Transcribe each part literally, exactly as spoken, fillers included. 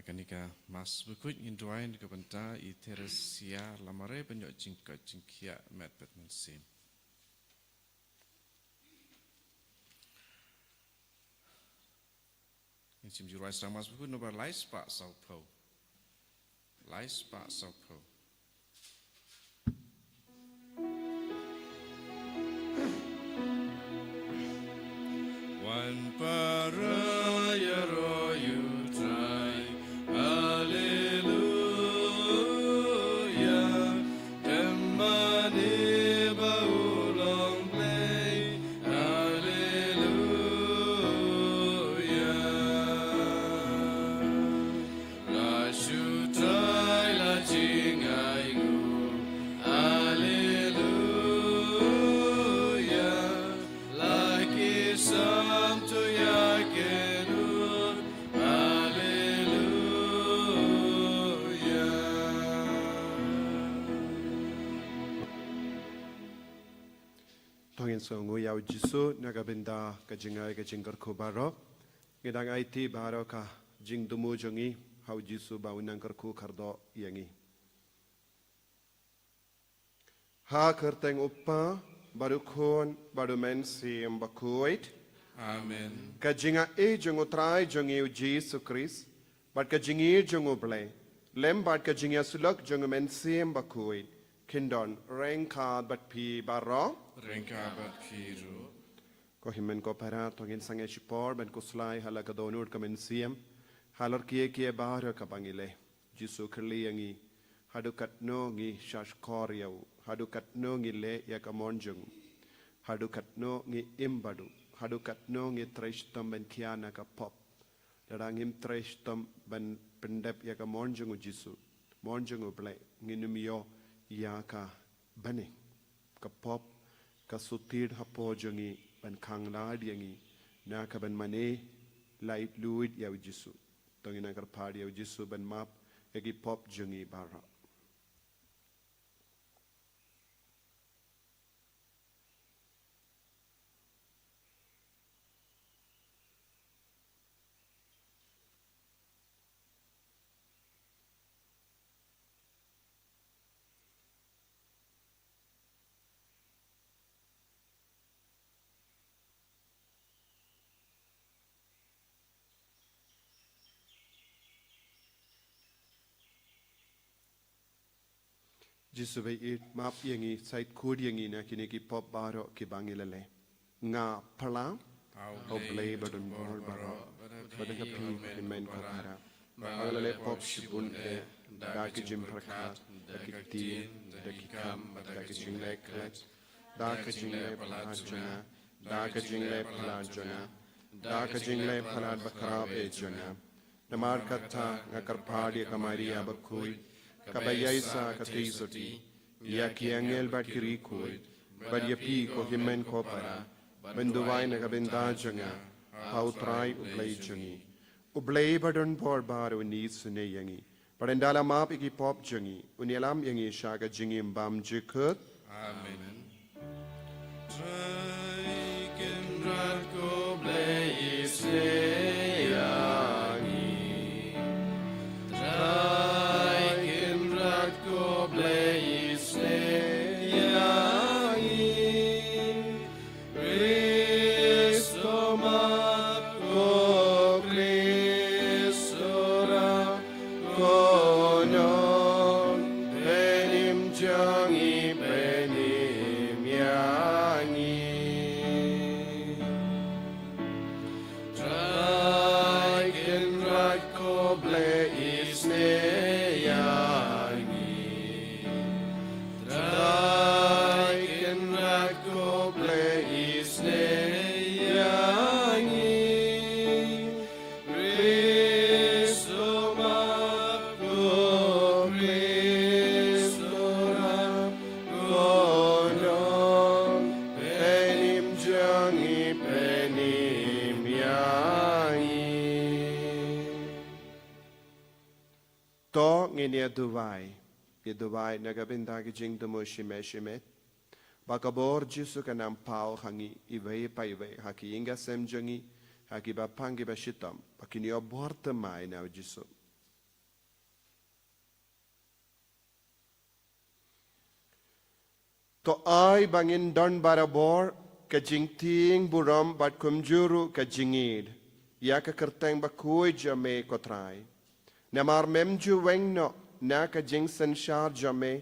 Kane ka Mass bakhuid ngin duwai na ka bynta i Theresia Lamare ban ïoh jingkoit jingkhiah met bad mynsiem. Ngin shim jingduwai sdang Mass bakhuid nombar lai spah sawphew. Lai spah sawphew. Wan para ïaroh ïa U Trai, Haleluia. Te mane ba u long Blei, Haleluia. La shu trai la jingainguh, Haleluia. La ki sam tu ïa ki nur, Haleluia. To ngin sngewnguh ïa U Jisu na ka bynta ka jingai ka jingkyrkhu baroh. Ngi dang aiti baroh ka jingthmu jong ngi ha U Jisu ba un nang kyrkhu kyrdoh ïa ngi. Ha ka kyrteng U Kpa, bad U Khun, bad U Mynsiem Bakhuid. Amen. Ka jingai jong U Trai jong ngi U Jisu Khrist, bad ka jingïeit jong U Blei, lem bad ka jingïasyllok jong U Mynsiem Bakhuid, kin don ryngkat bad phi baroh. Ryngkat bad phi ruh. Ko hynmen ko para, to ngin sangeh shipor ban khuslai ha la ka dohnud ka mynsiem halor kiei kiei baroh kaba ngi leh. Jisu, khyrlih ïa ngi, haduh katno ngi shahshkor ïa U, haduh katno ngi leh ïa ka mon jong U, haduh katno ngi im bad U, haduh katno ngi trei shitom ban khia na ka pop. Lada ngim trei shitom ban pyndep ïa ka mon jong U Jisu, mon jong U Blei, ngin ym ïoh ïa ka bneng. Ka pop ka shu tied hapoh jong ngi ban khang lad ïa ngi na ka ban mane laitluid ïa U Jisu. To ngin nang kyrpad ïa U Jisu ban map ïa ki pop jong ngi baroh. Jisu baieit, map ïa ngi, sait khuid ïa ngi na kine ki pop baroh kiba ngi la leh. Nga phla ha U Blei badonbor baroh, bad ha phi ko hynmen ko para, ba nga la leh pop shibun eh, da ka jingpyrkhat, da ki ktien, da ki kam, bad da ka jingleh khlad, da ka jingleh palat jong nga, da ka jingleh palat jong nga, da ka jingleh palat bakhraw eh jong nga. Namar kata nga kyrpad ïa ka Maria bakhuid, kaba ïaishah ka theisotti, ïa ki angel bad ki riewkhuid, bad ïa phi ko hynmen ko para, ban duwai na ka bynta jong nga ha U Trai U Blei jong ngi. U Blei badonbor baroh un isynei ïa ngi, bad ynda la map ïa ki pop jong ngi, un ïalam ïa ngi sha ka jingim bymjukut. Amen. Trai Kynrad ko Blei isynei ïa ngi. Trai Kynrad ko Blei isynei ïa ngi. Khrist to map, ko Khrist to rah, ko nongpynim jong ngi pynim ïa ngi. Trai Kynrad ko Blei isynei ïa ngi. Trai Kynrad ko Blei isynei ïa ngi. Khrist to map, ko Khrist to rah, ko nongpynim jong ngi pynim ïa ngi. To ngin ïa duwai, ïa duwai na ka bynta ki jingthmu shimet shimet, ba ka bor Jisu kan nang paw ha ngi iwei pa iwei, ha ki ïing ki sem jong ngi, ha kiba pang kiba shitom, ba kin ïoh bor thymmai na U Jisu. To ai ba ngin don barabor ka jingtieng burom bad kumjuh ruh ka jingïeid ïa ka kyrteng bakhuid jong me, ko Trai. Namar mem ju weng noh na ka jingsynshar jong me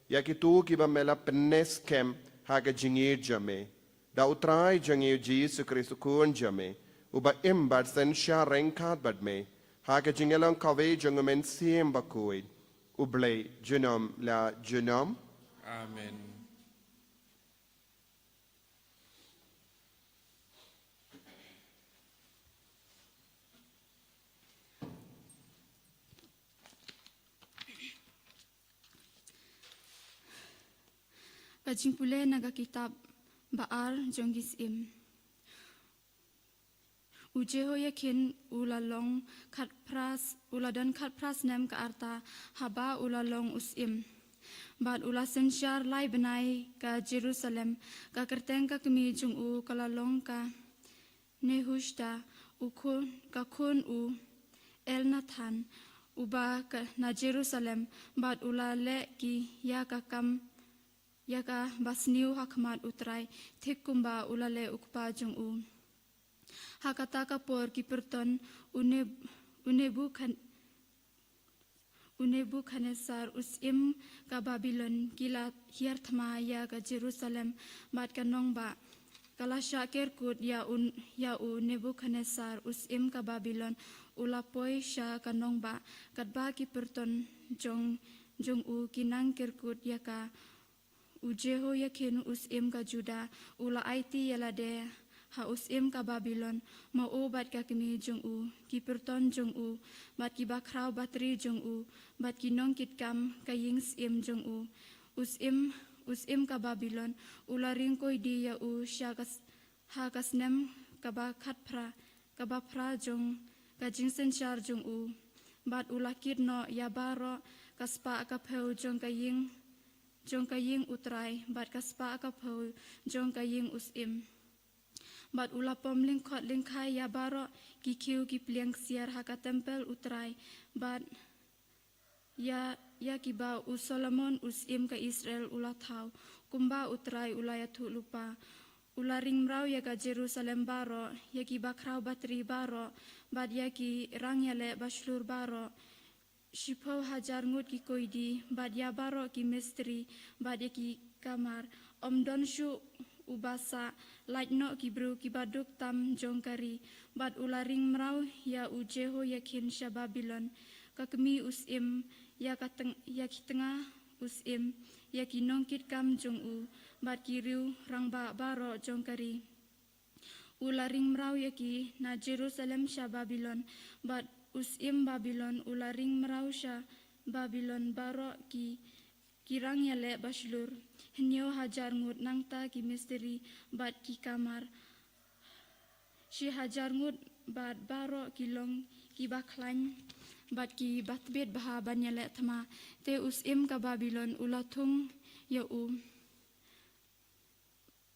ïa kito kiba me la pynskhem ha ka jingïeid jong me. Da U Trai jong ngi U Jisu Khrist U Khun jong me, uba im bad synshar ryngkat bad me ha ka jingïalong kawei jong U Mynsiem Bakhuid, U Blei junom la junom. Amen. Ka jingpule na ka kitab ba ar jong ki Syiem. U Jehoiakin u la long khatphra s-, u la don khatphra snem ka rta haba u la long u syiem. Bad u la synshar lai bnai ka Jerusalem. Ka kyrteng ka kmie jong u ka la long ka Nehushta, u khun, ka khun u Elnathan, uba ka, na Jerusalem, bad u la leh ki ïa ka kam, ïa kaba sniew ha khmat U Trai, thik kumba u la leh u kpa jong u. Ha kata ka por ki pyrton u Neb-, u Nebukhan-, u Nebukhadnesar u syiem ka Babilon ki la hiar thma ïa ka Jerusalem bad ka nongbah. Ka la shah ker kut ïa u, ïa u Nebukhadnesar u syiem ka Babilon, u la poi sha ka nongbah, katba ki pyrton jong, jong u ki nang ker kut ïa ka. U Jehoiakin u syiem ka Juda u la aiti ïa lade ha u syiem ka Babilon, ma u bad ka kmie jong u, ki pyrton jong u, bad ki bakhraw batri jong u, bad ki nongkitkam ka ïing syiem jong u. U syiem, u syiem ka Babilon u la ring koidi ïa u sha ka s-, ha ka snem kaba khatphra, kaba phra jong ka jingsynshar jong u. Bad u la kit noh ïa baroh ka spah ka phew jong ka ïing, jong ka ïing U Trai, bad ka spah ka phew jong ka ïing u syiem. Bad u la pom lyngkhot lyngkhai ïa baroh ki khiew ki pliang ksiar ha ka templ U Trai, bad ïa, ïa kiba u Solomon u syiem ka Israel u la thaw, kumba U Trai u la ïathuh lypa. U la ring mraw ïa ka Jerusalem baroh, ïa ki bakhraw batri baroh, bad ïa ki rangïaleh bashlur baroh. Shiphew hajar ngut ki koidi, bad ïa baroh ki mistri, bad ïa ki kamar. Ym don shuh uba sah, lait noh ki briew kiba duk tam jong ka ri. Bad u la ring mraw ïa u Jehoiakin sha Babilon, ka kmie u syiem, ïa ka tng-, ïa ki tnga u syiem, ïa ki nongkitkam jong u, bad ki riew rangbah baroh jong ka ri. U la ring mraw ïa ki na Jerusalem sha Babilon, bad u syiem Babilon u la ring mraw sha Babilon baroh ki, ki rangïaleh bashlur, hynñiew hajar ngut, nangta ki mistri bad ki kamar, shi hajar ngut, bad baroh ki long kiba khlaiñ bad kiba tbit bha ban ïaleh thma. Te u syiem ka Babilon u la thung ïa u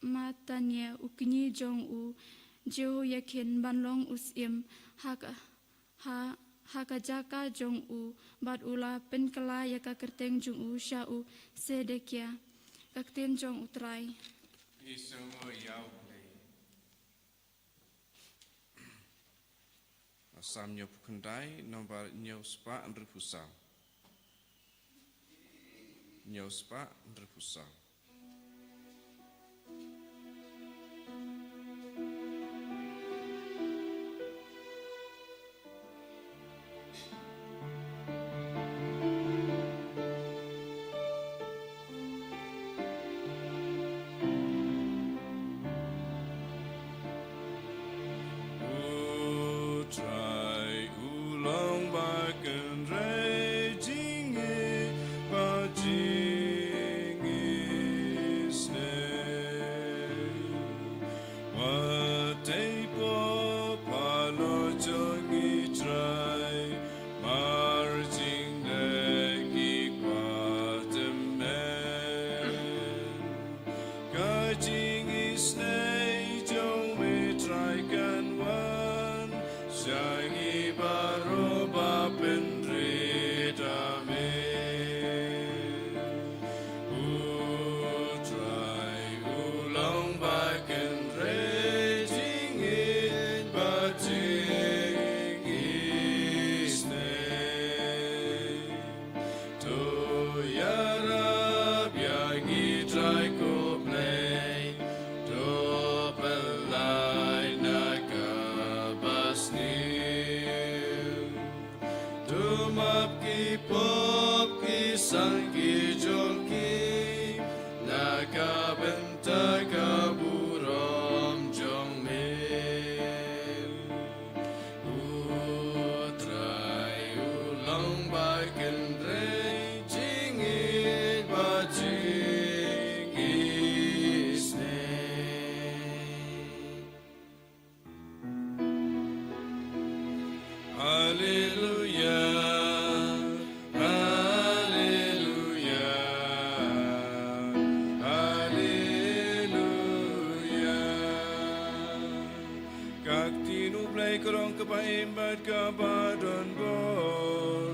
Mattaniah u kñi jong u Jehoiakin ban long u syiem ha ka, ha, ha ka jaka jong u, bad u la pynkylla ïa ka kyrteng jong u sha u Sedekiah. Ka ktien jong U Trai. Ïa u Blei. Salm hynñiewphew khyndai, nombar hynñiew spah hynriewphew saw. Hynñiew spah hynriewphew saw. U Trai u long ba kynrei jingïeit bad jingïeit. Ka long kaba im bad kaba don bor,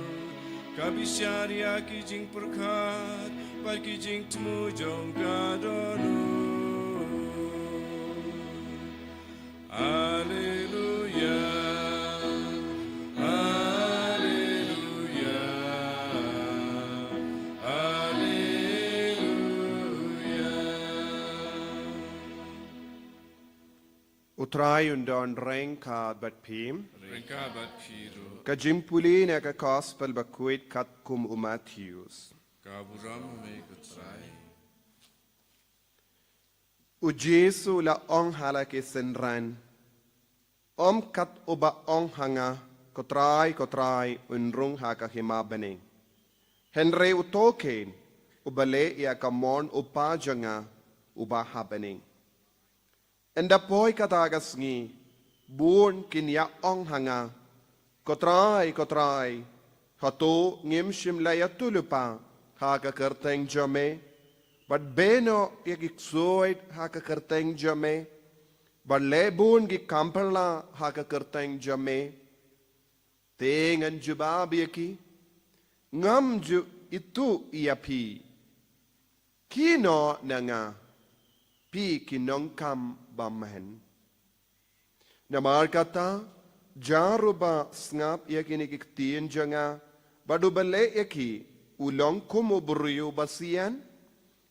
ka bishar ïa ki jingpyrkhat bad ki jingthmu jong ka dohnud. Alleluia, alleluia, alleluia. U Trai un don ryngkat bad phi. Ryngkat bad phi ruh. Ka jingpule na ka Gospel bakhuid katkum u Mathaios. Ka burom ïa me ko Trai. U Jisu u la ong ha la ki synran, ym kat uba ong ha nga, ko Trai, ko Trai, un rung ha ka hima bneng, hynrei uto keiñ uba leh ïa ka mon u Kpa jong nga uba ha bneng. Ynda poi kata ka sngi, bun kin ïa ong ha nga, ko Trai, ko Trai, hato ngim shym la ïathuhlypa ha ka kyrteng jong me, bad buh noh ïa ki ksuid ha ka kyrteng jong me, bad leh bun ki kam phylla ha ka kyrteng jong me? Te ngan jubab ïa ki, ngam ju ithuh ïa phi. Khie noh na nga, phi ki nongkam bymman. Namar kata, jar uba sngap ïa kine ki ktien jong nga bad uba leh ïa ki, u long kum u briew basian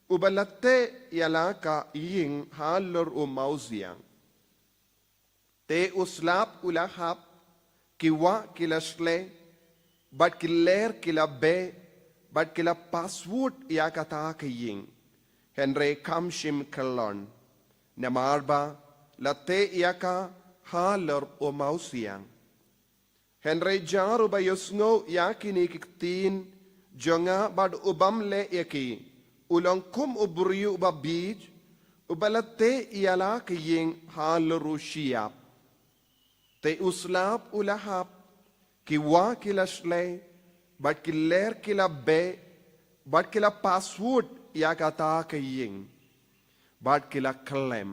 uba la teh ïa la ka ïing halor u mawsiang. Te u slap u la hap, ki wah ki la shlei, bad ki ler ki la beh, bad ki la paswut ïa kata ka ïing. Hynrei kam shym kyllon, namar ba la teh ïa ka halor u mawsiang. Hynrei jar uba ïohsngew ïa kine ki ktien jong nga bad u bym leh ïa ki, u long kum u briew uba bieit uba la teh ïa la ka ïing halor u shyiap. Te u slap u la hap, ki wah ki la shlei, bad ki ler ki la beh, bad ki la paswut ïa kata ka ïing, bad ki la kyllem,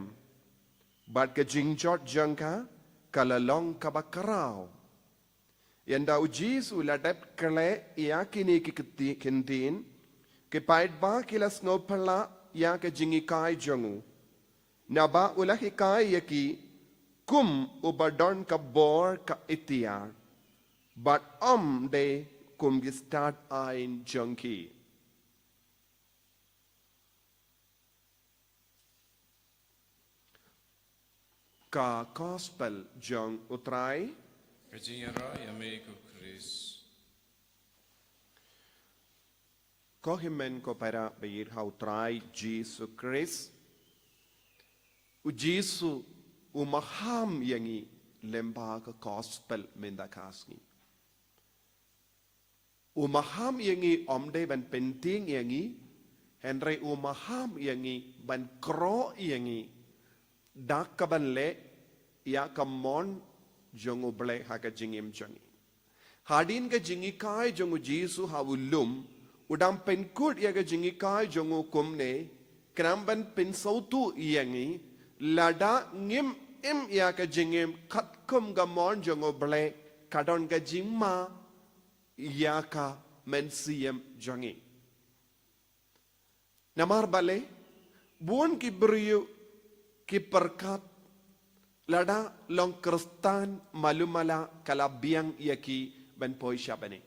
bad ka jingjot jong ka ka la long kaba khraw. Ynda u Jisu u la dep khleh ïa kine ki kti-, ktien, ki paidbah ki la sngewphylla ïa ka jinghikai jong u, naba u la hikai ïa ki kum uba don ka bor ka iktiar, bad ym dei kum ki stad aiñ jong ki. Ka Gospel jong u Trai. Ka jingïaroh ïa me ko Khrist. Ko hynmen ko para ba ïeit ha u Trai Jisu Khrist. U Jisu u maham ïa ngi lyngba ka Gospel mynta ka sngi. U maham ïa ngi ym dei ban pyntieng ïa ngi, hynrei u maham ïa ngi ban khroh ïa ngi da kaban leh ïa ka mon jong U Blei ha ka jingim jong ngi. Hadien ka jinghikai jong u Jisu ha u lum, u dang pynkut ïa ka jinghikai jong u kumne, khnang ban pynsngewthuh ïa ngi, lada ngim im ïa ka jingim katkum ka mon jong U Blei, ka don ka jingma ïa ka mynsiem jong ngi. Namar balei, bun ki briew ki pyrkhat lada long Khristan malu mala ka la biang ïa ki ban poi sha bneng.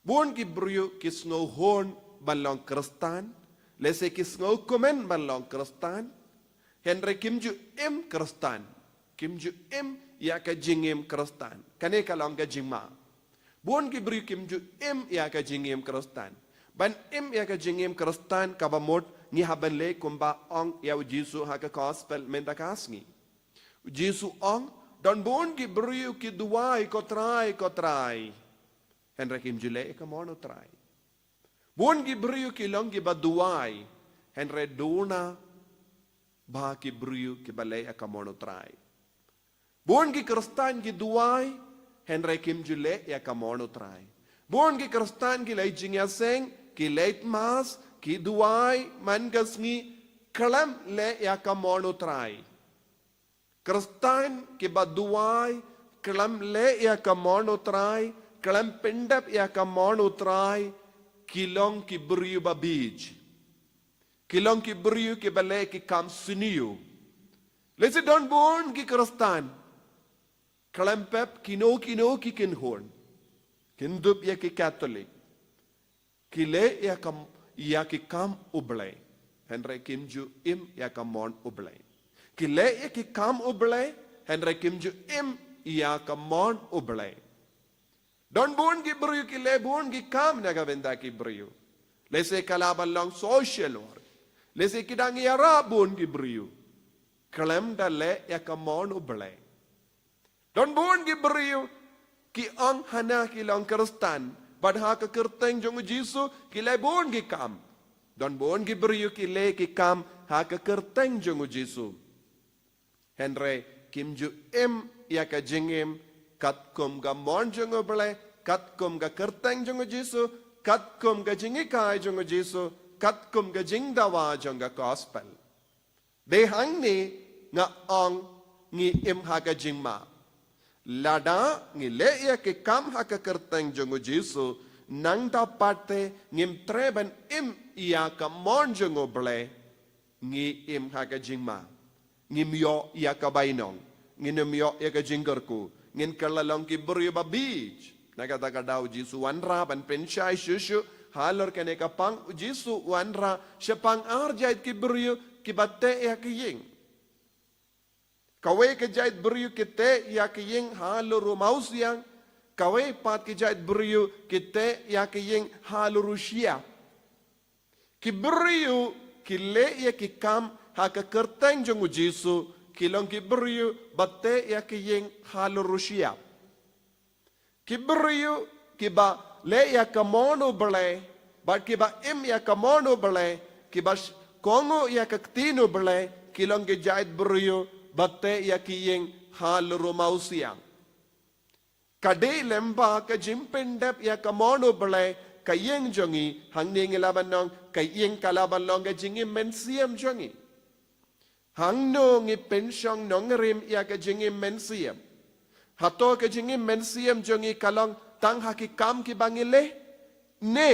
Bun ki briew ki sngewhun ban long Khristan, lehse ki sngewkmen ban long Khristan, hynrei kim ju im Khristan, kim ju im ïa ka jingim Khristan. Kane ka long ka jingma. Bun ki briew kim ju im ïa ka jingim Khristan. Ban im ïa ka jingim Khristan kaba mut ngi hap ban leh kumba ong ïa u Jisu ha ka Gospel mynta ka sngi. U Jisu ong, don bun ki briew ki duwai, ko Trai, ko Trai. Hynrei kim ju leh ïa ka mon u Trai. Bun ki briew ki long kiba duwai, hynrei duna ba ki briew kiba leh ïa ka mon u Trai. Bun ki Khristan ki duwai, hynrei kim ju leh ïa ka mon u Trai. Bun ki Khristan ki leit jingïaseng, ki leit Mass, ki duwai man ka sngi, khlem leh ïa ka mon u Trai. Khristan kiba duwai, khlem leh ïa ka mon U Trai, khlem pyndep ïa ka mon U Trai, ki long ki briew ba bieit. Ki long ki briew kiba leh ki kam sniew. Lehse don bun ki Khristan, khlem pep kino kino ki kynhun, kynthup ïa ki Katholik. Ki leh ïa ka, ïa ki kam U Blei, hynrei kim ju im ïa ka mon U Blei. Ki leh ïa ki kam U Blei, hynrei kim ju im ïa ka mon U Blei. Don bun ki briew ki leh bun ki kam na ka bynta ki briew. Lehse ka lah ban long social work. Lehse ki dang ïarap bun ki briew, khlem da leh ïa ka mon U Blei. Don bun ki briew ki ong hana ki long Khristan, bad ha ka kyrteng jong U Jisu ki leh bun ki kam. Don bun ki briew ki leh ki kam ha ka kyrteng jong U Jisu, hynrei kim ju im ïa ka jingim katkum ka mon jong U Blei, katkum ka kyrteng jong U Jisu, katkum ka jinghikai jong U Jisu, katkum ka jingdawa jong ka gospel. Dei hangne nga ong ngi im ha ka jingma. Lada ngi leh ïa ki kam ha ka kyrteng jong U Jisu, nangta pat te ngim treh ban im ïa ka mon jong U Blei, ngi im ha ka jingma. Ngim ïoh ïa ka bainong, ngin ym ïoh ïa ka jingkyrkhu, ngin kylla long ki briew ba bieit. Na kata ka daw U Jisu u wanrah ban pynshai shuh shuh halor kane ka pang. U Jisu u wanrah shaphang ar jait ki briew kiba teh ïa ki ïing. Kawei ka jait briew ki teh ïa ki ïing halor u mawsiang, kawei pat ki jait briew ki teh ïa ki ïing halor u shyiap. Ki briew ki leh ïa ki kam ha ka kyrteng jong U Jisu, ki long ki briew ba teh ïa ki ïing halor u shyiap. Ki briew kiba leh ïa ka mon U Blei, bad kiba im ïa ka mon U Blei, kiba sh-, kohnguh ïa ka ktien U Blei, ki long ki jait briew ba teh ïa ki ïing halor u mawsiang. Ka dei lyngba ka jingpyndep ïa ka mon U Blei ka ïing jong ngi, hangne ngi lah ban ong ka ïing ka lah ban long ka jingim mynsiem jong ngi. Hangno ngi pynshong nongrim ïa ka jingim mynsiem? Hato ka jingim mynsiem jong ngi ka long tang ha ki kam kiba ngi leh? Ne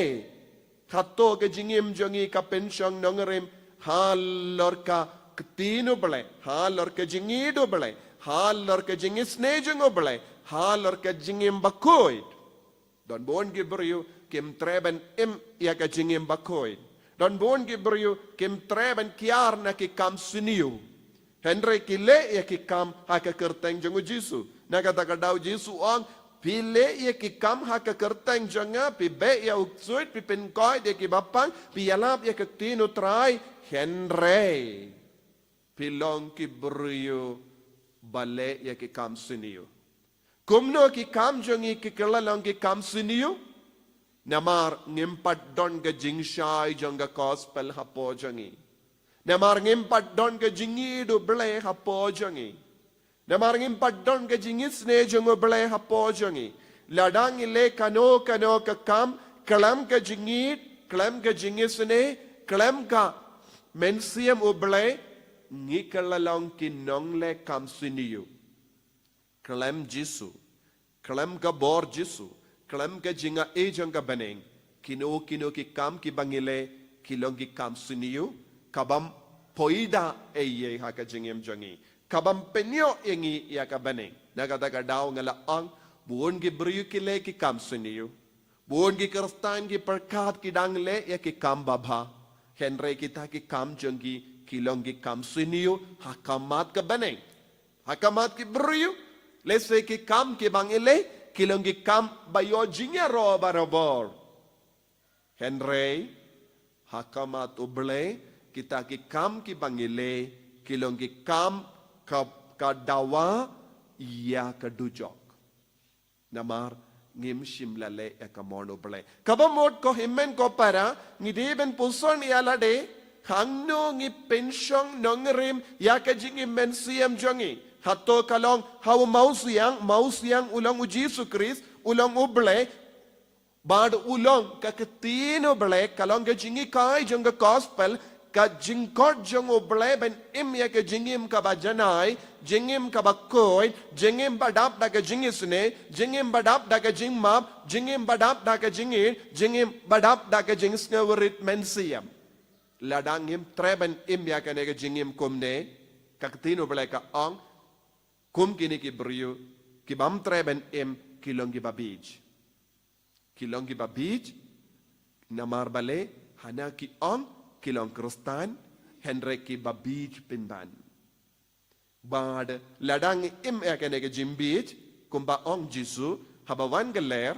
hato ka jingim jong ngi ka pynshong nongrim halor ka ktien U Blei, halor ka jingïeit U Blei, halor ka jingisynei jong U Blei, halor ka jingim bakhuid? Don bun ki briew kim treh ban im ïa ka jingim bakhuid. Don bun ki briew kim treh ban kiar na ki kam sniew, hynrei ki leh ïa ki kam ha ka kyrteng jong U Jisu. Na kata ka daw U Jisu u ong, phi leh ïa ki kam ha ka kyrteng jong nga, phi beh ïa u ksuid, phi pynkoit ïa kiba pang, phi ïalap ïa ka ktien U Trai, hynrei phi long ki briew ba leh ïa ki kam sniew. Kumno ki kam jong ngi ki kylla long ki kam sniew? Namar ngim pat don ka jingshai jong ka gospel hapoh jong ngi. Namar ngim pat don ka jingïeit U Blei hapoh jong ngi. Namar ngim pat don ka jingisynei jong U Blei hapoh jong ngi. Lada ngi leh kano kano ka kam khlem ka jingïeit, khlem ka jingisynei, khlem ka mynsiem U Blei, ngi kylla long ki nongleh kam sniew. Khlem Jisu, khlem ka bor Jisu, khlem ka jingaiei jong ka bneng, kino kino ki kam kiba ngi leh ki long ki kam sniew, ka bym poi da ei ei ha ka jingim jong ngi, ka bym pynïoh ïa ngi ïa ka bneng. Na kata ka daw nga la ong, bun ki briew ki leh ki kam sniew. Bun ki Khristan ki pyrkhat ki dang leh ïa ki kam babha, hynrei kita ki kam jong ki ki long ki kam sniew ha khmat ka bneng. Ha khmat ki briew, lehse ki kam kiba ngi leh ki long ki kam ba ïoh jingïaroh barabor. Hynrei ha khmat U Blei, kita ki kam kiba ngi leh ki long ki kam ka, ka dawa ïa ka dujok. Namar ngim shym la leh ïa ka mon U Blei. Kaba mut ko hynmen ko para, ngi dei ban puson ïa lade, hangno ngi pynshong nongrim ïa ka jingim mynsiem jong ngi. Hato ka long ha u mawsiang, mawsiang u long U Jisu Khrist, u long U Blei, bad u long ka ktien U Blei, ka long ka jinghikai jong ka gospel, Ka jingkot jong U Blei ban im ïa ka jingim kaba janai, jingim kaba khuid, jingim ba dap da ka jingisynei, jingim ba dap da ka jingmap, jingim ba dap da ka jingïeit, jingim ba dap da ka jingsngewrit mynsiem. Lada ngim treh ban im ïa kane ka jingim kumne, ka ktien U Blei ka ong, kum kine ki briew, ki bym treh ban im, ki long kiba bieit. Ki long kiba bieit, namar balei, hana ki ong, ki long Khristan, hynrei kiba bieit pynban. Bad lada ngi im ïa kane ka jingbieit, kumba ong Jisu, haba wan ka ler,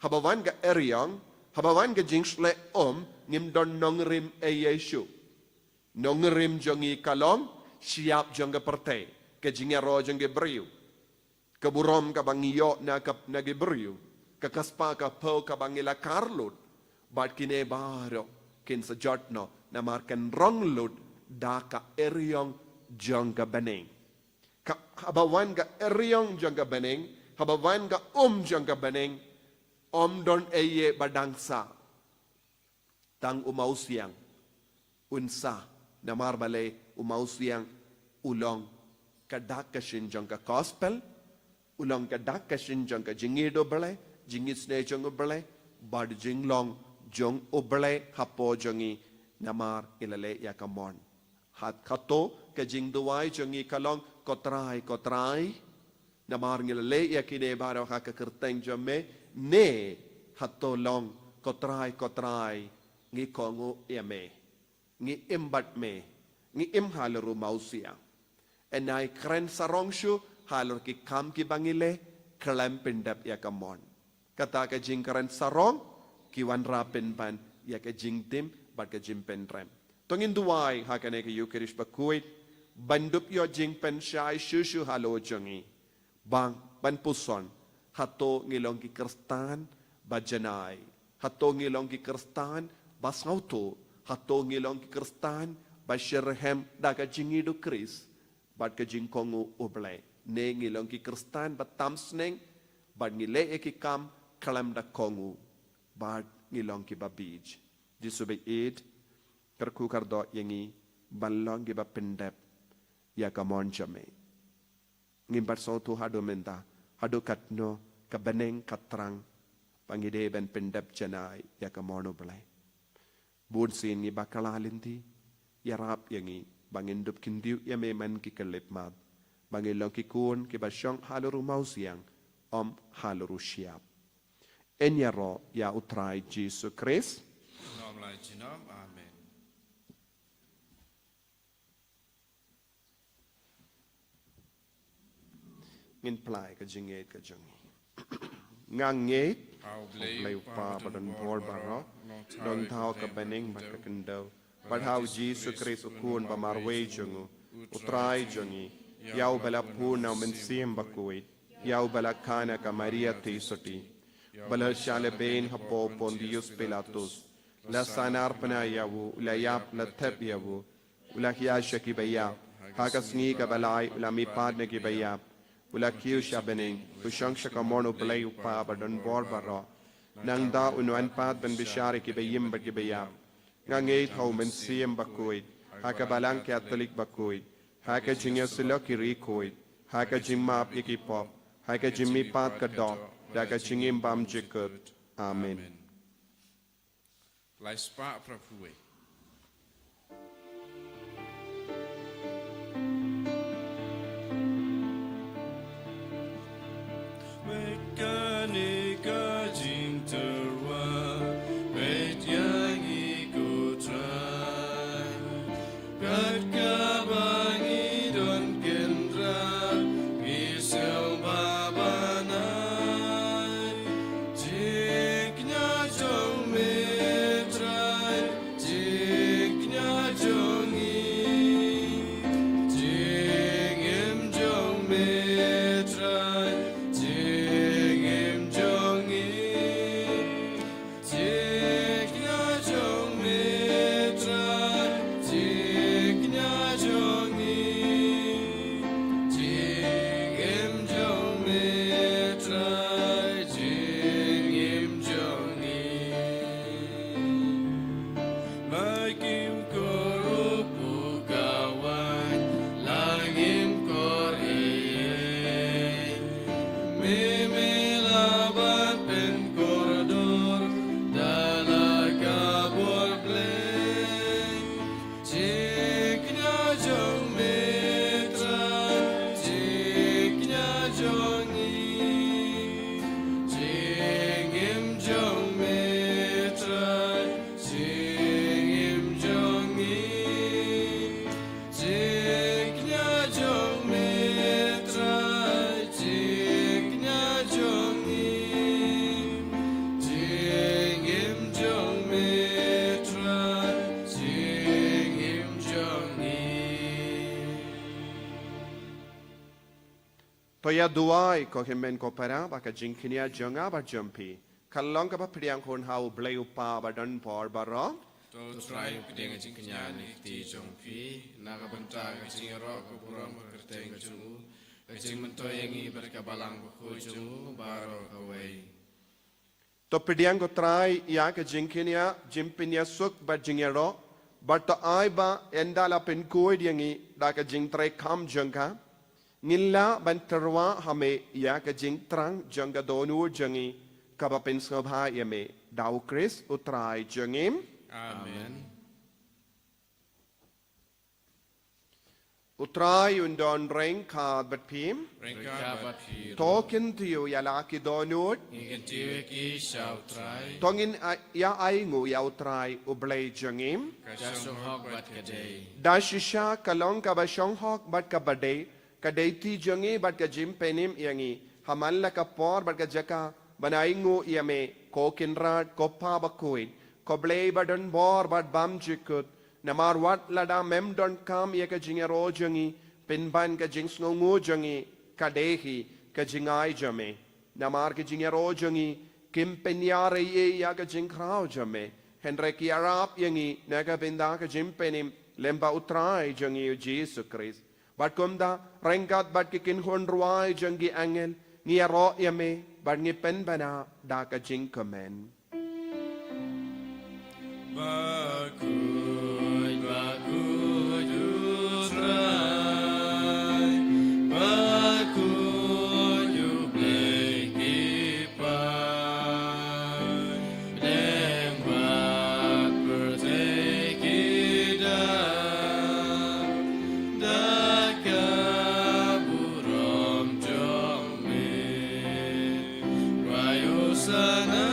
haba wan ka eriong, haba wan ka jingshlei um, ngim don nongrim ei ei shuh. Nongrim jong ngi ka long, shyiap jong ka pyrthei, ka jingïaroh jong ki briew. Ka burom kaba ngi ïoh na ka, na ki briew. Ka kyrpad ka phew kaba ngi la kar lut. Bad kine baroh kin sa jot noh, namar kan rong lut da ka eriong jong ka bneng. Ka, haba wan ka eriong jong ka bneng, haba wan ka um jong ka bneng, ym don ei ei ba dang sah. Tang u mawsiang un sah, namar balei u mawsiang u long ka dak ka shin jong ka gospel, u long ka dak ka shin jong ka jingïeit U Blei, jingisynei jong U Blei, bad jinglong jong U Blei hapoh jong ngi, namar ngi la leh ïa ka mon. Hato ka jingduwai jong ngi ka long, Ko Trai, Ko Trai, namar ngi la leh ïa kine baroh ha ka kyrteng jong me, ne hato long, Ko Trai, Ko Trai, ngi kohnguh ïa me, ngi im bad me, ngi im halor u mawsiang. Yn ai kren sarong shuh halor ki kam kiba ngi leh, khlem pyndep ïa ka mon. Kata ka jingkren sarong, ki wanrah pynban ïa ka jingtim bad ka jingpynrem. To ngin duwai ha kane ka Ïukharist bakhuid, ban dup ïoh jingpynshai shuh shuh halor jong ngi. Ban, ban puson, hato ngi long ki Khristan ba janai, hato ngi long ki Khristan ba sngewthuh, hato ngi long ki Khristan ba shitrhem da ka jingïeit U Khrist bad ka jingkohnguh U Blei. Ne ngi long ki Khristan ba tam sneng, bad ngi leh ïa ki kam khlem da kohnguh, bad ngi long kiba bieit. Jisu baieit, kyrkhu kyrdoh ïa ngi ban long kiba pyndep ïa ka mon jong me. Ngim pat sngewthuh haduh mynta, haduh katno ka bneng ka thrang ba ngi dei ban pyndep janai ïa ka mon U Blei. Bun sien ngi bakla lynti, ïarap ïa ngi ba ngin dup kyntiew ïa me man ki khyllipmat, ba ngin long ki khun kiba shong halor u mawsiang, ym halor u shyiap. Yn ïaroh ïa U Trai Jisu Khrist. Amen. Ngin plie ka jingngeit ka jong ngi. Nga ngeit ha U Blei U Kpa ba don bor baroh, Nongthaw ka bneng bad ka khyndew, bad ha U Jisu Khrist U Khun ba marwei jong u, U Trai jong ngi, ïa uba la phun na U Mynsiem Bakhuid, ïa uba la kha na ka Maria Theisotti, ba la shah lehbeiñ hapoh Pontius Pilatus, la sahnarphna ïa u, la ïap, la thep ïa u, u la hiar sha kiba ïap, ha ka sngi kaba lai u la mihpat na kiba ïap, u la kiew sha bneng, u shong sha ka mon U Blei U Kpa ba don bor baroh. Nangta un wan pat ban bishar ïa kiba im bad kiba ïap. Nga ngeit ha U Mynsiem Bakhuid, ha ka Balang Katholik bakhuid, ha ka jingïasyllok ki riewkhuid, ha ka jingmap ïa ki pop, ha ka jingmihpat ka doh, da ka jingim bymjukut. Amen. Lai spah pra phuwe. Peit kane ka jingtyrwa, peit ïa ngi ko Trai. Kat kaba ngi don kynrad, ngi sngewbha ban ai. Jingkñia jong me Trai, To ïa duwai ko hynmen ko para ba ka jingkñia jong nga bad jong phi ka long kaba pdiang hun ha U Blei U Kpa badonbor baroh. To U Trai un pdiang ka jingkñia na ka kti jong phi na ka bynta ka jingïaroh ka burom ka kyrteng ka jong u, ka jingmyntoi ïa ngi bad ka Balang Bakhuid jong u baroh kawei. To pdiang ko Trai ïa ka jingkñia, jingpynïasuk bad jingïaroh, bad to ai ba ynda la pynkhuid ïa ngi da ka jingtrei kam jong ka, ngin lah ban tyrwa ha me ïa ka jingthrang jong ka dohnud jong ngi, kaba pynsngewbha ïa me da U Khrist U Trai jong ngi. Amen. U Trai un don ryngkat bad phi. Ryngkat bad phi. To kyntiew ïa la ki dohnud. Ngi kyntiew ïa ki sha U Trai. To ngin a-, ïa ainguh ïa U Trai U Blei jong ngi. Ka shong hok bad ka dei. Da shisha ka long kaba shong hok bad kaba dei, ka dei kti jong ngi bad ka jingpynim ïa ngi ha man la ka por bad ka jaka ban ainguh ïa me, ko Kynrad, ko Pa Bakhuid, ko Blei badonbor bad bymjukut. Namar wat lada mem donkam ïa ka jingïaroh jong ngi, pynban ka jingsngewnguh jong ngi ka dei hi ka jingai jong me. Namar ka jingïaroh jong ngi kim pynïarei ei ïa ka jingkhraw jong me, hynrei ki ïarap ïa ngi na ka bynta ka jingpynim lyngba U Trai jong ngi U Jisu Khrist. Bad kumta, ryngkat bad ki kynhun rwai jong ki angel, ngi ïaroh ïa me bad ngi pynbna da ka jingkmen. Bakhuid, bakhuid U Trai, bakhuid U Blei ki paidbah, pyrthei ki dap da ka burom jong me. Rwai Hosana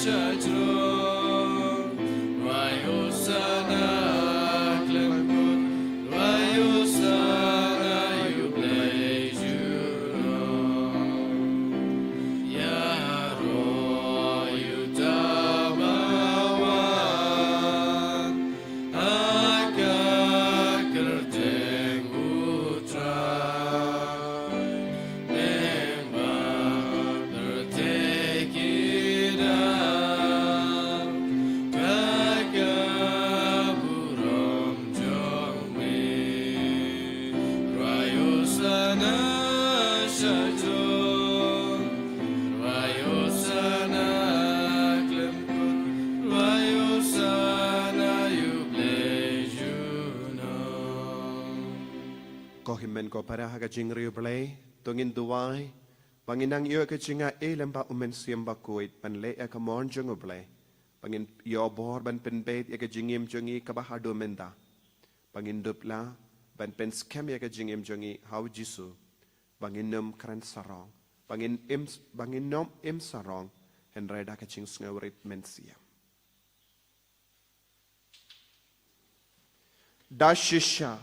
sha jrong, rwai Hosana khlem kut, rwai Hosana ïa U Blei junom. Ïaroh ïa uta uba wan ha ka kyrteng U Trai. Lyngba pyrthei ki dap da ka burom jong me. Rwai Hosana sha jrong, rwai Hosana khlem kut, rwai Hosana ïa U Blei junom. Ko hynmen ko para ha ka jingriewblei, to ngin duwai ba ngin nang ïoh ka jingaiei lyngba U Mynsiem Bakhuid ban leh ïa ka mon jong U Blei, ba ngin ïoh bor ban pynbeit ïa ka jingim jong ngi kaba haduh mynta, ba ngin dup lah ban pynskhem ïa ka jingim jong ngi ha U Jisu, ba ngin nym kren sarong, ba ngin im, ba ngin nym im sarong, hynrei da ka jingsngewrit mynsiem. Da shisha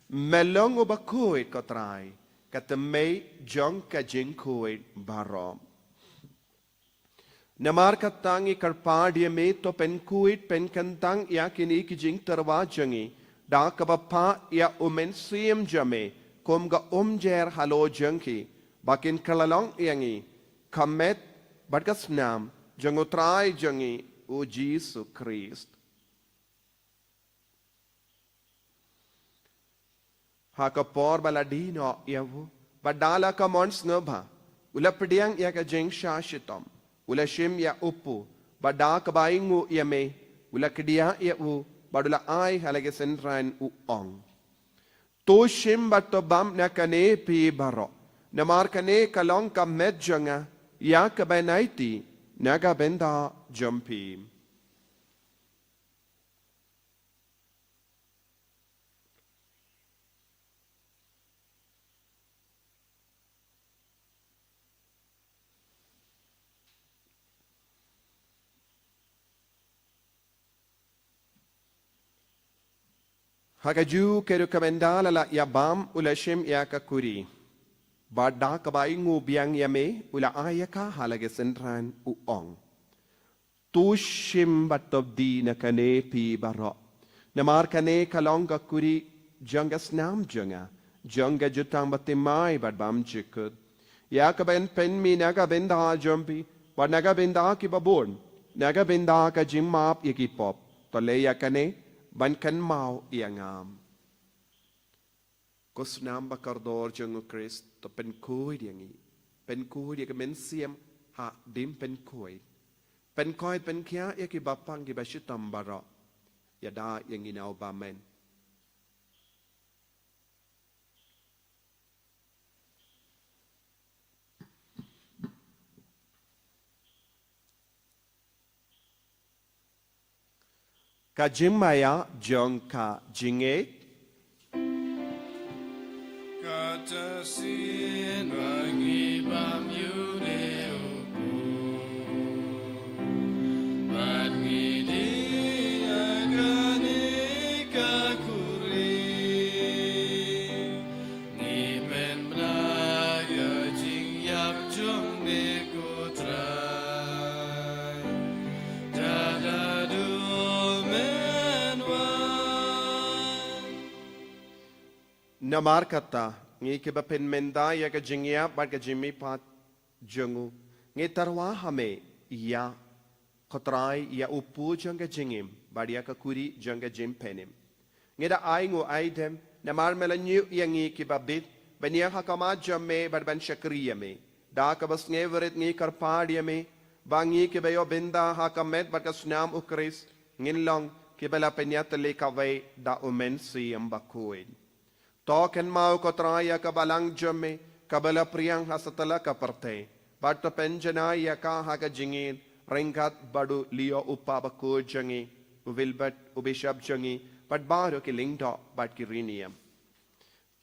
me long uba khuid ko Trai, ka tymmen jong ka jingkhuid baroh. Namar kata ngi kyrpad ïa me, to pynkhuid pynkyntang ïa kine ki jingtyrwa jong ngi da kaba phah ïa U Mynsiem jong me kum ka umjer halor jong ki, ba kin kylla long ïa ngi ka met bad ka snam jong U Trai jong ngi U Jisu Khrist. Ha ka por ba la die noh ïa u, bad da la ka mon sngewbha, u la pdiang ïa ka jingshah shitom, u la shim ïa u pu, bad da kaba ainguh ïa me, u la kdiah ïa u, bad u la ai ha la ki synran, u ong: To shim bad to bam na kane phi baroh, namar kane ka long ka met jong nga ïa kaban aiti na ka bynta jong phi. Ha kajuh ka rukom, ynda la lah ïa bam, u la shim ïa ka kuri, bad da kaba ainguh biang ïa me, u la ai ïa ka ha la ki synran, u ong: To shim bad to die na kane phi baroh, namar kane ka long ka kuri jong ka snam jong nga, jong ka jutang bathymmai bad bymjukut, ïa kaba yn pynmih na ka bynta jong phi bad na ka bynta kiba bun, na ka bynta ka jingmap ïa ki pop. To leh ïa kane ban kynmaw ïa nga. Ko snam ba kordor jong u Khrist, to pynkhuid ïa ngi. Pynkhuid ïa ka mynsiem hadien pynkhuid. Pynkhuid pynkhiah ïa kiba pang kiba shitom baroh. Ïada ïa ngi na u bymman. Ka jingmaïa jong ka jingngeit. Kata sien ba ngi bam ïa une u pud, bad ngi die ïa kane ka khuriam. Ngi pynbna ïa ka jingïap jong me ko Trai. Da da du men wan. Namar kata, ngi kiba pynmynta ïa ka jingïap bad ka jingmihpat jong u, ngi tyrwa ha me ïa, ko Trai, ïa u pud jong ka jingim bad ïa ka khuri jong ka jingpynim. Ngi da ai nguh ai dem namar me la ñiew ïa ngi kiba bit ban ïeng ha khmat jong me bad ban shakri ïa me. Da kaba sngewrit ngi kyrpad ïa me ba ngi kiba ïoh bynta ha ka met bad ka snam u Khrist ngin long kiba la pynïatylli kawei da u Mynsiem Bakhuid. To kynmaw ko Trai ïa ka balang jong me kaba la pdiang ha satlak ka pyrthei, bad to pynjanai ïa ka ha ka jingïeit ryngkat bad u Leo u kpa bakhuid jong ngi, u Wilbert u bishop jong ngi, bad baroh ki lyngdoh bad ki riewniam.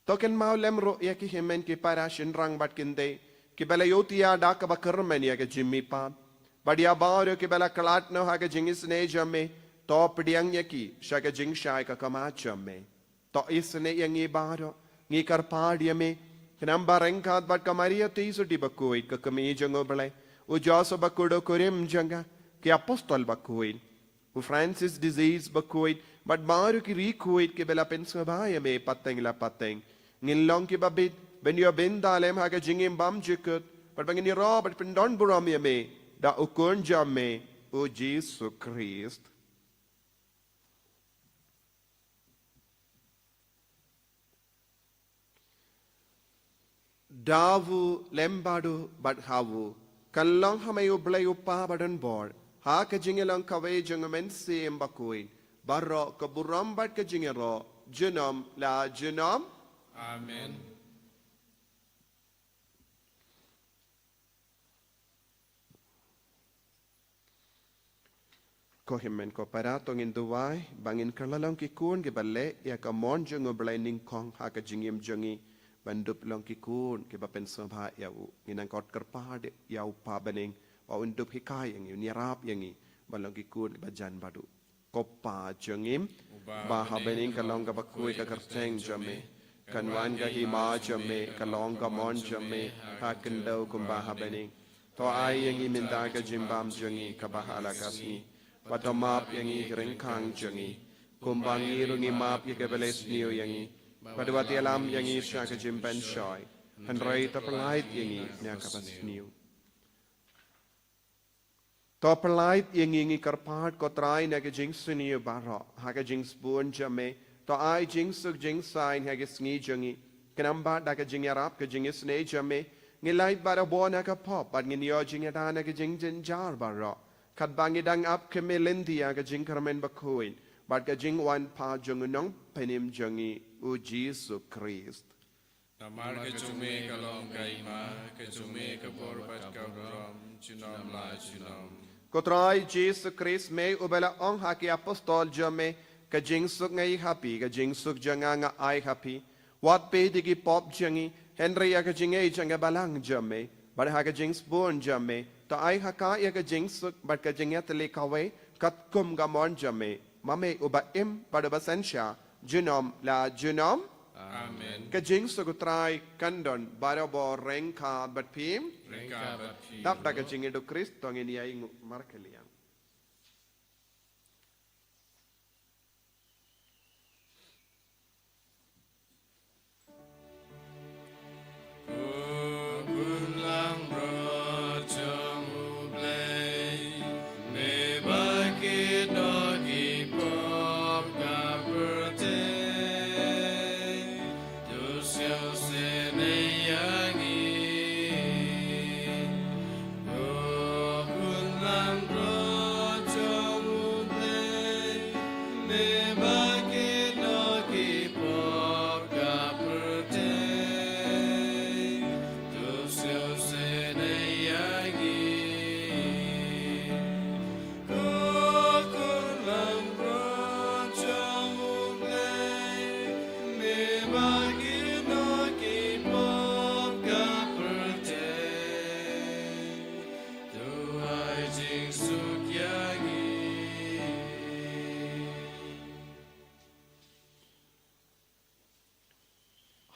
To kynmaw lem ruh ïa ki hynmen ki para shynrang bad kynthei kiba la ïohthiah da kaba kyrmen ïa ka jingmihpat, bad ïa baroh kiba la khlad noh ha ka jingisynei jong me, to pdiang ïa ki sha ka jingshai ka khmat jong me. To isynei ïa ngi baroh, ngi kyrpad ïa me, khnang ba ryngkat bad ka Maria Theisotti bakhuid ka kmie jong u Blei, u Joseph bakhuid u kurim jong ka, ki apostol bakhuid, u Francis d'Assisi bakhuid, bad baroh ki riewkhuid kiba la pynsngewbha ïa me pateng la pateng, ngin long kiba bit ban ïoh bynta lem ha ka jingim bymjukut, bad ba ngin ïaroh bad pyndonburom ïa me da u Khun jong me, u Jisu Khrist. Da u lem bad u bad ha u, kan long ha me u Blei u Kpa badonbor, ha ka jingïalong kawei jong u Mynsiem Bakhuid, baroh ka burom bad ka jingïaroh, junom la junom. Amen. Ko hynmen ko para, to ngin duwai ba ngin kylla long ki khun kiba leh ïa ka mon jong u Blei nyngkong ha ka jingim jong ngi, ban dup long ki khun kiba pynsngewbha ïa u. Ngin nang khot kyrpad ïa u Kpa bneng ba un dup hikai ïa ngi, un ïarap ïa ngi ban long ki khun kiba jan bad u. Ko Kpa jong ngi uba ha bneng, ka long kaba khuid ka kyrteng jong me. Kan wan ka hima jong me, kan long ka mon jong me ha khyndew kumba ha bneng. To ai ïa ngi mynta ka jingbam jong ngi kaba ha la ka sngi. Bad to map ïa ngi ki ryngkang jong ngi, kumba ngi ruh ngi map ïa kiba leh sniew ïa ngi. Bad wat ïalam ïa ngi sha ka jingpynshoi, hynrei to pyllait ïa ngi na kaba sniew. To pyllait ïa ngi, ngi kyrpad ko Trai, na ka jingsniew baroh ha ka jingsbun jong me. To ai jingsuk jingsaiñ ha ka sngi jong ngi, khnang ba da ka jingïarap ka jingisynei jong me, ngin lait barabor na ka pop bad ngin ïoh jingïada na ka jingjynjar baroh, katba ngi dang ap khmih lynti ïa ka jingkyrmen bakhuid bad ka jingwan pat jong u Nongpynim jong ngi, u Jisu Khrist. Namar ka jong me ka long ka hima, ka jong me ka bor bad ka burom, junom la junom. Ko Trai Jisu Khrist, me uba la ong ha ki apostol jong me, ka jingsuk nga ai ha phi, ka jingsuk jong nga nga ai ha phi. Wat peit ïa ki pop jong ngi, hynrei ïa ka jingngeit jong ka balang jong me, bad ha ka jingsbun jong me, to ai ha ka ïa ka jingsuk bad ka jingïatylli kawei katkum ka mon jong me, ma me uba im bad uba synshar, junom la junom. Amen. Ka jingsuk u Trai kan don barabor ryngkat bad phi. Ryngkat bad phi. Dap da ka jingïeit u Khrist to ngin ïai nguh markylliang.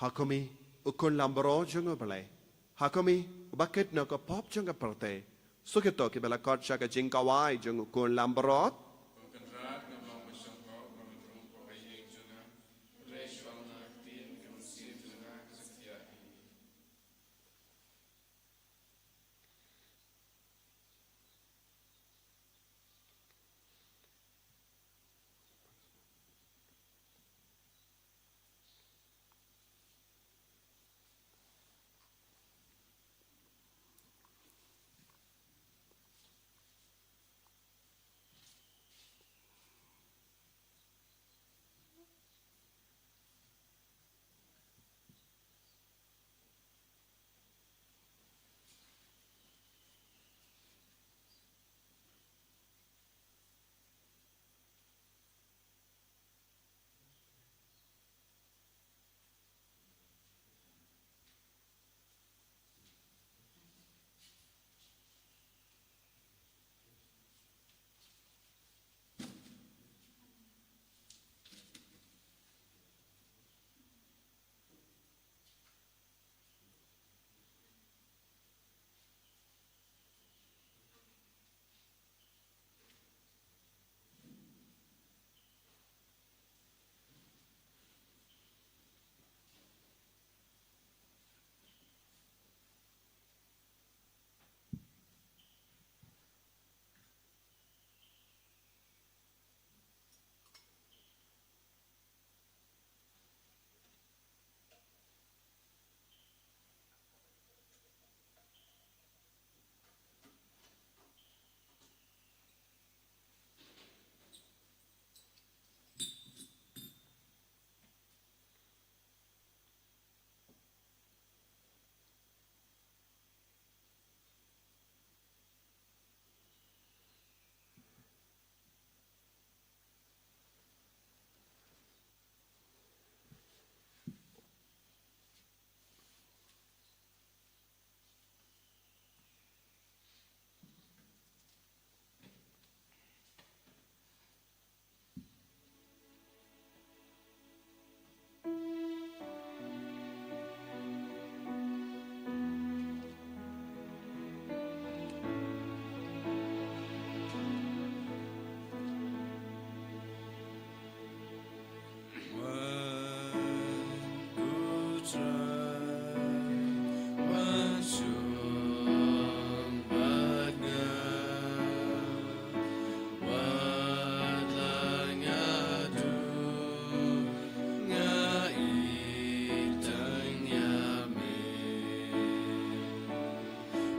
Ha khmih, u khun lambaroh jong U Blei. Ha khmih, uba kit na ka pop jong ka pyrthei. Suk ïa kito kiba la khot sha ka jingkawai jong u khun lambaroh.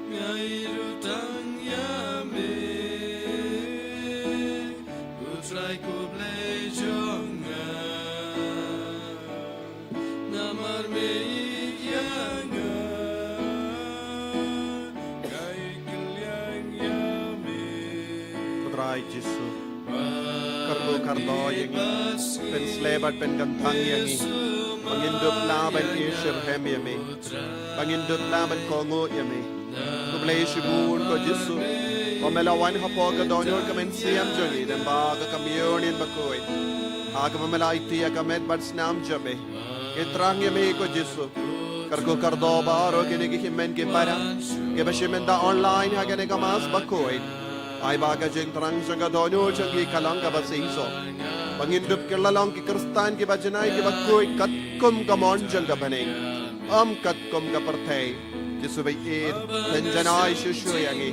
Nga ïeit tang ïa me, U Trai ko Blei jong nga. Namar me ïeit ïa nga, nga ïeit kylliang ïa me. Ko Trai Jisu, kyrkhu kyrdoh ïa ngi, pynshlei bad pynkyntang ïa ngi, ba ngin dup lah ban ïashitrhem ïa me, ba ngin dup lah ban kohnguh ïa me. Khublei shibun ko Jisu, ba me la wan hapoh ka dohnud ka mynsiem jong ngi, lyngba ka Communion bakhuid, ha kaba me la aiti ïa ka met bad snam jong me. Ngi thrang ïa me ko Jisu. Kyrkhu kyrdoh baroh kine ki hynmen ki para kiba shim bynta online ha kane ka Mass bakhuid. Ai ba ka jingthrang jong ka dohnud jong ngi ka long kaba shisha, ba ngin dup kylla long ki Khristan kiba janai kiba khuid katkum ka mon jong ka bneng, ym katkum ka pyrthei. Jisu ba ïeit, pynjanai shuh shuh ïa ngi,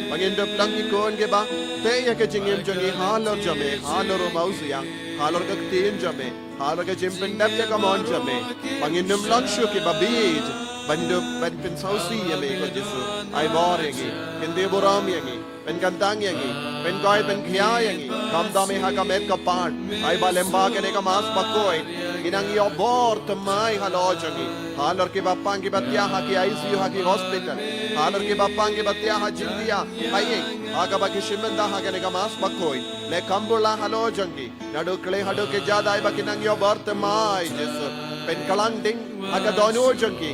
ba ngin dup long ki khun kiba teh ïa ka jingim jong ngi halor jong me, halor u mawsiang, halor ka ktien jong me, halor ka jingpyndep ïa ka mon jong me, ba ngin ym long shuh kiba bieit ban dup ban pynsngewsih ïa me ko Jisu. Ai bor ïa ngi, kyntiew burom ïa ngi, pynkyntang ïa ngi, pynkhuid pynkhia ïa ngi, khamtam ïa ha ka met ka phad. Ai ba lyngba kane ka Mass bakhuid, ngin nang ïoh bor thymmai halor jong ngi, halor kiba pang kiba thiah ha ki I C U ha ki hospital, halor kiba pang kiba thiah ha jingthiah ha ïing, ha kaba ki shim bynta ha kane ka Mass bakhuid. Leh kham bor halor jong ki, naduh khlei haduh kjat, ai ba kin nang ïoh bor thymmai Jisu. Pynkylla ding ha ka dohnud jong ki,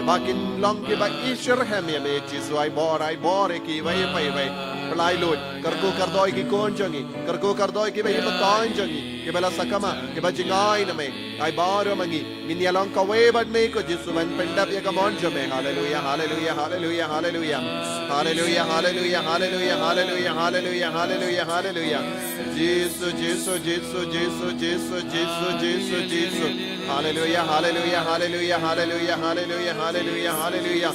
Ba kin long kiba isyrhem ïa me Jisu, ai bor, ai bor ïa ki iwei pa iwei. Pyllait lut, kyrkhu kyrdoh ïa ki khun jong ngi, kyrkhu kyrdoh ïa kiba im bteng jong ngi, kiba la sakma, kiba jngai na me. Ai bor ïa ma ngi, ngin ïa long kawei bad me ko Jisu ban pyndep ïa ka mon jong me. Haleluia, haleluia, haleluia, haleluia. Haleluia, haleluia, haleluia, haleluia, haleluia, haleluia, haleluia. Jisu, Jisu, Jisu, Jisu, Jisu, Jisu, Jisu. Haleluia, haleluia, haleluia, haleluia, haleluia, haleluia, haleluia.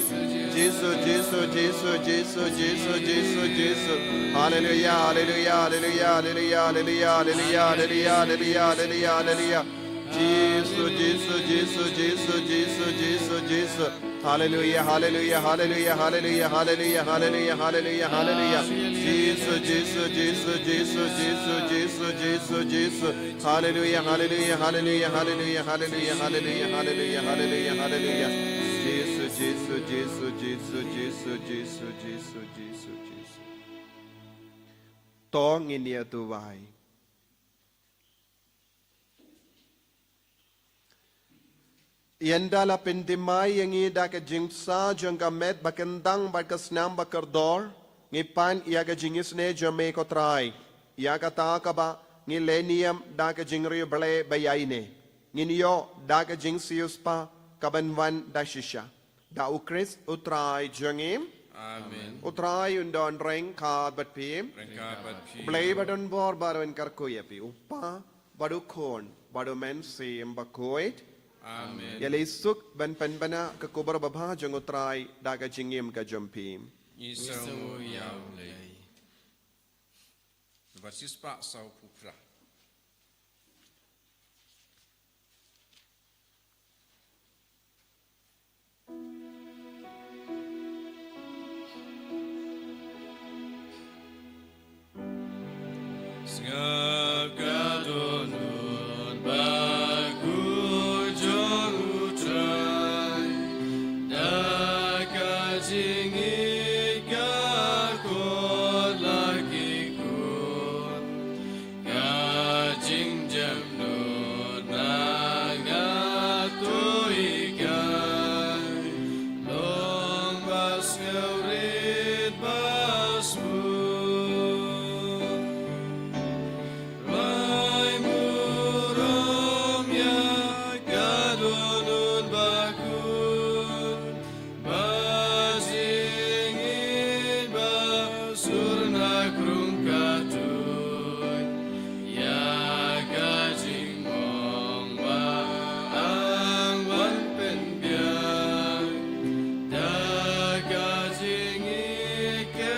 Jisu, Jisu, Jisu, Jisu, Jisu, Jisu, Jisu. Haleluia, haleluia, haleluia, haleluia, haleluia, haleluia, haleluia, haleluia, haleluia. Jisu, Jisu, Jisu, Jisu, Jisu, Jisu, Jisu. Haleluia, haleluia, haleluia, haleluia, haleluia, haleluia, haleluia, haleluia. Jisu, Jisu, Jisu, Jisu, Jisu, Jisu, Jisu, Jisu. Haleluia, haleluia, haleluia, haleluia, haleluia, haleluia, haleluia, haleluia, haleluia. Jisu, Jisu, Jisu, Jisu, Jisu, Jisu, Jisu, Jisu, Jisu. To ngin ïa duwai. Ynda la pynthymmai ïa ngi da ka jingpynsah jong ka met ba kyndang bad ka snam ba kordor, ngi pan ïa ka jingisynei jong me ko Trai. Ïa kata kaba ngi leh niam da ka jingriewblei ba ïaineh, ngin ïoh da ka jingsiewspah kaban wan da shisha. Da U Khrist U Trai jong ngi. Amen. U Trai un don ryngkat bad phi. Ryngkat bad phi. U Blei ba don bor baroh un kyrkhu ïa phi, U Kpa bad U Khun bad U Mynsiem Bakhuid. Amen. Ïaleh suk ban pynbna ka khubor babha jong U Trai da ka jingim ka jong phi. Ngi sngewnguh ïa U Blei. Ba shispah saw phew phra. Sngap ka dohnud bakhuid jong U Trai, da ka jingïeit ka kot la ki khun. Ka jingjemnud na nga to hikai, long ba sngewrit ba smooth. Rai burom ïa ka dohnud bakhuid, ba jingïeit ba sur na krung ka tuid, ïa ka jingmong ba ang wan pynbiang, da ka jingïeit ka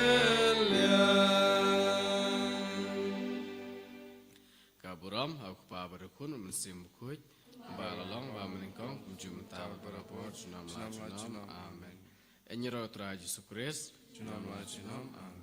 liang. Ka burom ha U Kpa bad U Khun bad U Mynsiem Bakhuid, ba la long ba mynnyngkong kumjuh mynta bad barabor junom la junom. Amen. Ïaroh Trai Jisu Khrist. Junom la junom. Amen.